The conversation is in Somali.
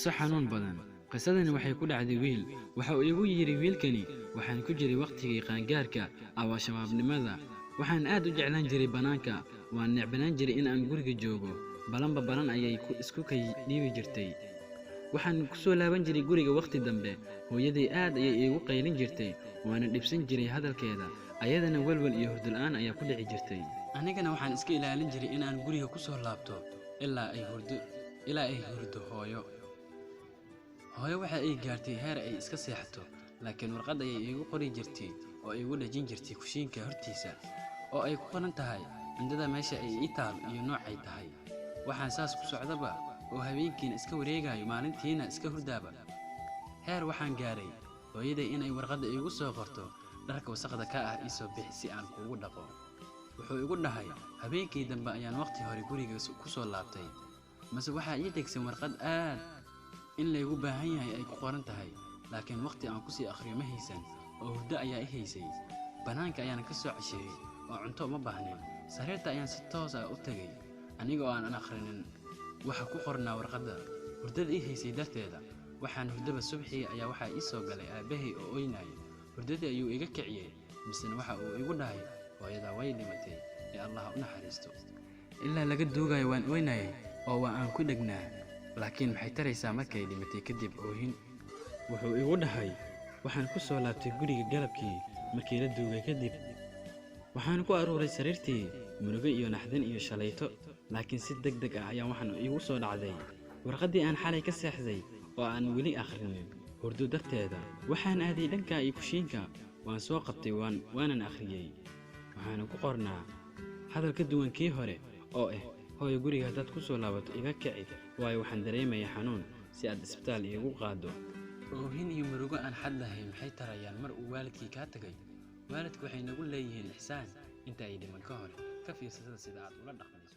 Qiso xanuun badan. Qisadani waxay ku dhacday wiil. Waxa uu igu yidhi wiilkani, waxaan ku jiray wakhtigii qaangaarka ama shabaabnimada. Waxaan aad u jeclaan jiray bannaanka, waan necbanaan jiray in aan guriga joogo. Balanba balan ayay isku kay dhiibi jirtay. Waxaan ku soo laaban jiray guriga wakhti dambe. Hooyaday aad ayay iigu qaylin jirtay, waana dhibsan jiray hadalkeeda. Ayadana welwel iyo hurdo la'aan ayaa ku dhici jirtay. Anigana waxaan iska ilaalin jiray in aan guriga ku soo laabto ilaa ay hurdo hooyo. Hooyo waxa ay gaartay heer ay iska seexato, laakiin warqad ayay iigu qori jirtay oo iigu dhejin jirtay kushiinka hortiisa, oo ay ku qoran tahay cuntada meesha ay ii taal iyo noocay tahay. Waxaan saas ku socdaba oo habeenkiina iska wareegayo, maalintiina iska hurdaaba. Heer waxaan gaaray hooyaday inay warqadda iigu soo qorto, dharka wasakhda ka ah ii soo bixi si aan kuugu dhaqo. Wuxuu igu dhahay habeenkii dambe ayaan waqti hore guriga ku soo laabtay, mase waxaa ii degsan warqad aad in laygu baahan yahay ay ku qoran tahay, laakiin waqti aan kusii akhriyo ma haysan oo hurdo ayaa i haysay. Bannaanka ayaan ka soo casheeyey oo cunto uma baahnayn. Sariirta ayaan si toos ah u tegay aniga oo aan akhrinin waxa ku qornaa warqadda. Hurdada ii haysay darteeda waxaan hurdaba subxii ayaa waxaa ii soo galay aabbahay oo ooynaya. Hurdadii ayuu iga kiciyey, misena waxa uu igu dhahay hooyadaa way dhimatay ee Allah u naxariisto. Ilaa laga duugayo waan ooynayay oo waa aan ku dhegnaa, laakiin maxay taraysaa markay dhimatay kadib oohin. Wuxuu igu dhahay waxaan ku soo laabtay guriga galabkii markii la duugay kadib. Waxaan ku aruuray sariirtii murugo iyo naxdin iyo shalayto, laakiin si degdeg ah ayaa waxaan iigu soo dhacday warqaddii aan xalay ka seexday oo aan weli akhrinin hurdo darteeda. Waxaan aaday dhanka iyo kushiinka, waan soo qabtay, waanan akhriyey. Waxaana ku qornaa hadal ka duwan kii hore oo ah hooyo guriga haddaad ku soo laabato iga kici, waayo waxaan dareemayaa xanuun si aad isbitaal iigu qaaddo. Oohin iyo murugo aan xad lahayn maxay tarayaan mar uu waalidkii kaa tagay? Waalidku waxay nagu leeyihiin ixsaan inta ay dhiman ka hor. Ka fiirsada sida aad ula dhaqmayso.